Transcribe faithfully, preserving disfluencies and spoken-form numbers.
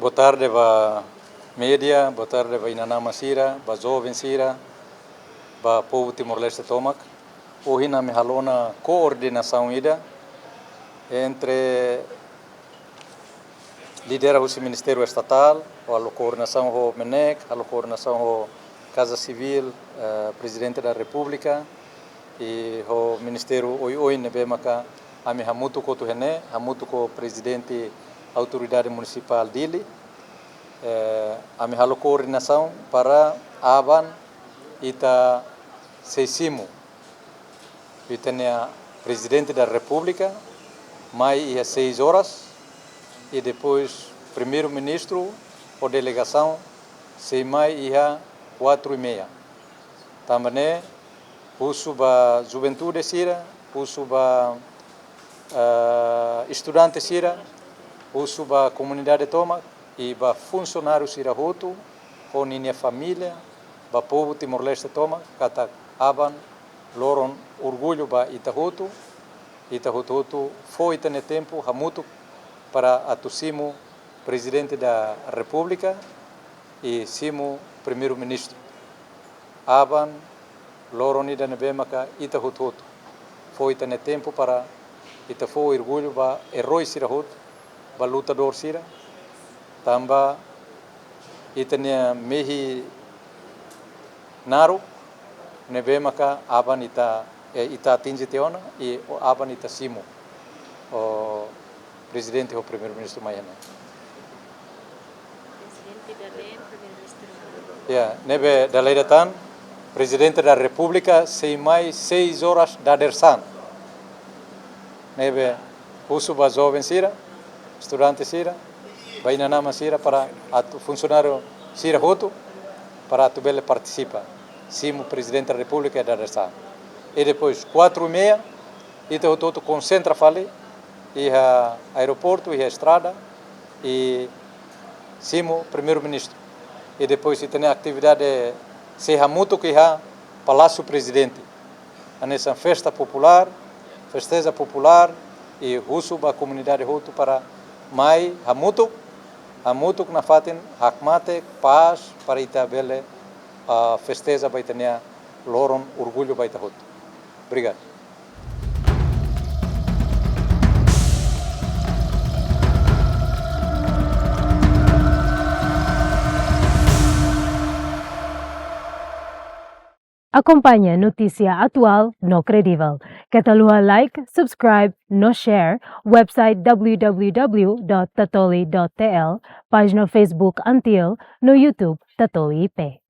Boa tarde ba média, boa tarde ba inan-aman sira, ba joven sira, ba povu Timor-Leste tomak. Ohin ami halo ona koordenasaun ida entre lidera husi Ministériu Estatál, halo koordenasaun ho MNEK, halo koordenasaun ho Kaza Sivíl, eh, Prezidente da Repúblika, i ho ministériu oioin ne'ebé maka ami hamutuk hotu iha ne'e, hamutuk ho Prezidente Autoridade Munisipál Dili, eh, ami halo koordenasaun para aban ita sei simu ita-nia Prezidente da Repúblika mai iha seis horas, i depois Primeiru-Ministru ho delegasaun sei mai iha quatro e meia. Tanba ne'e, husu ba juventude sira, husu ba, eh, estudante sira, husu ba komunidade tomak, i ba funsionáriu sira hotu, ho ninia família, ba povu Timor-Leste tomak, katak aban loron orgullu ba ita hotu, ita hotu-hotu fó ita-nia tempu hamutuk para atu simu Prezidente da Repúblika i simu Primeiru-Ministru. Aban loron ida ne'ebé maka ita hotu-hotu fó ita-nia tempu para ita fó orgullu ba erói sira hotu, ba lutadór sira, tanba ita-nia mehi naruk ne'ebé maka aban ita, eh, ita atinje tiha ona, i aban ita simu ho Prezidente ho Primeiru-Ministru mai iha ne'e. Prezidente da Re-, Primeiru-Ministru. Ya, ne'ebé dala ida tan, Prezidente da Repúblika sei mai seis horas dadeer-saan. Ne'ebé husu ba joven sira, estudante sira, ba inan-aman sira para atu funsionáriu sira hotu para atu bele partisipa. Simu Prezidente da Repúblika dadeer-saan. I depois, quatro e meia, ita hotu-hotu konsentra fali iha aeroportu, iha estrada, i simu Primeiru-Ministru. I depois ita-nia atividade sei hamutuk iha Palásiu Prezidente. Hanesan festa populár, festeza populár, i husu ba komunidade hotu para mai hamutuk, hamutuk nafatin hakmatek, pás, para ita bele, ah, festeza ba ita-nia loron orgullu ba ita hotu. Obrigadu. Akompaña notísia atuál no kredível. Keta haluha like, subscribe, no share website w w w dot tatoli dot t l, pájina Facebook ANTIL, no YouTube Tatoli I P.